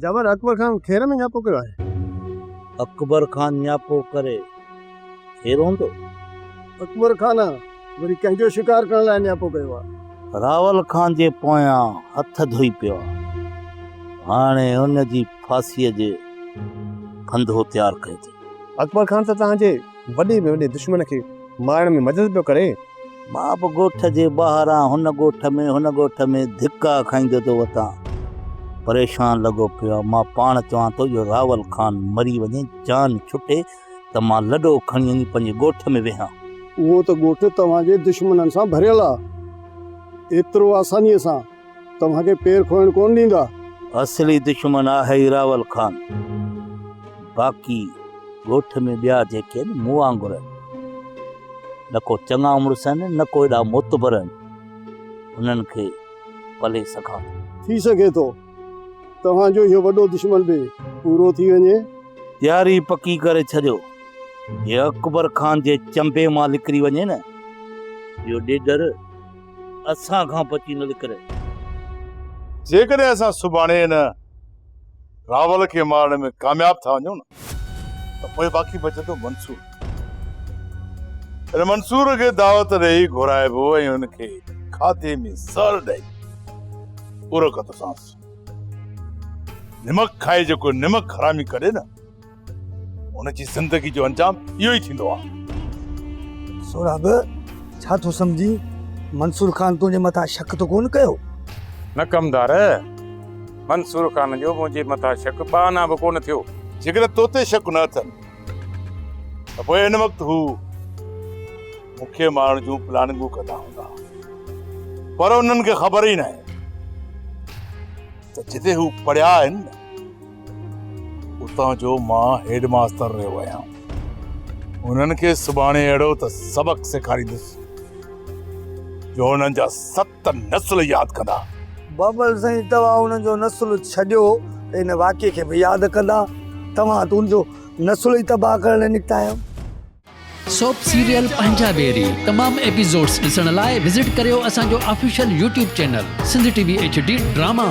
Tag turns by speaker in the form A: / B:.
A: جابر اڪبر خان خير ۾ نياپو ڪيو آهي.
B: اڪبر خان نياپو ڪري خير هوندو؟
A: اڪبر خان وري ڪنهن جو شڪار ڪرڻ لاء نياپو ڪيو آهي؟
B: راول خان جي پويان هٿ ڌوئي پيو آهي. هاڻي ان جي ڦاسيء جي ڦندو تيار ڪيو اٿئي.
A: اڪبر خان ته توهان جي وڏي ۾ وڏي دشمن کي مارڻ ۾ مدد پيو ڪري.
B: مان به ڳوٺ جي ٻاهران هن ڳوٺ ۾ هن ڳوٺ ۾ ڌڪا کائيندو ٿو وتان. پريشان لڳو پيو آهيان. مان پاڻ چوان ٿو اهو راول خان مري وڃي، جان ڇٽي ته مان لڏو کڻي وڃي پنهنجي ڳوٺ ۾ ويهان.
A: اهو ته ڳوٺ توهان جي دشمنن سان ڀريل آ. ايترو آسانيء سان توهان کي پير کوئڻ ڪونه ڏيندا.
B: اصلي دشمن آهي ئي راول خان. باقي ڳوٺ ۾ ٻيا جيڪي آهن مون وانگر آهن. نه ڪو چڱا مڙس آهن نه ڪو ايڏا معتبر آهن. انهن کي پلي سگهان ٿو.
A: ٿي سگهي ٿو توهان جو اهو وڏو دشمن به پورو ٿي وڃي.
B: تياري پڪي ڪري ڇڏيو. جي اڪبر خان جي چنبي مان نڪري وڃي نه اهو ڏيڏر اسان کان بچي نه نڪري.
C: جيڪڏهن اسان سڀاڻي ان راول کي مارڻ ۾ ڪامياب ٿا وڃون نه ته پوء باقي بچندو منصور. ان منصور کي دعوت ڏئي گهرائبو ۽ ان کي کاڌي ۾ زهر ڏئي پورو ڪندوسانس. نمڪ کائي جيڪو نمڪ حرامي ڪري نه ان جي زندگي جو انجام اهو ئي ٿيندو آهي.
D: سهراب، ڇا ٿو سمجهين؟ منصور خان تنهنجي مٿان شڪ ته ڪونه ڪيو؟
E: نه ڪمدار، منصور خان جو منهنجي مٿان شڪ ٻه آنا به ڪونه ٿيو.
C: جيڪڏهن تو تي شڪ نه اٿن ته پوء هن وقت هو مون کي مارڻ جون پلاننگون ڪندا هوندا. پر انهن کي خبر ئي ناهي ته جتي هو پڙهيا آهن نه اتان جو مان هيڊ ماستر رهيو آهيان. انهن کي سڀاڻي اهڙو ته سبق سيکاريندس جو انهن جا ست نسل ياد ڪندا.
D: بابل سائين توهان انهن جو نسل ڇڏيو ته ان واقعي کي به ياد ڪندا. توهان ته ان جو نسل ئي تباهه ڪرڻ لاء نڪتا آهيو.
F: سوپ سيريل پنهنجا ويري تمام ايپيسوڊس ڏسڻ لاء وزٽ ڪريو اسان جو official YouTube channel Sindh T V H D drama.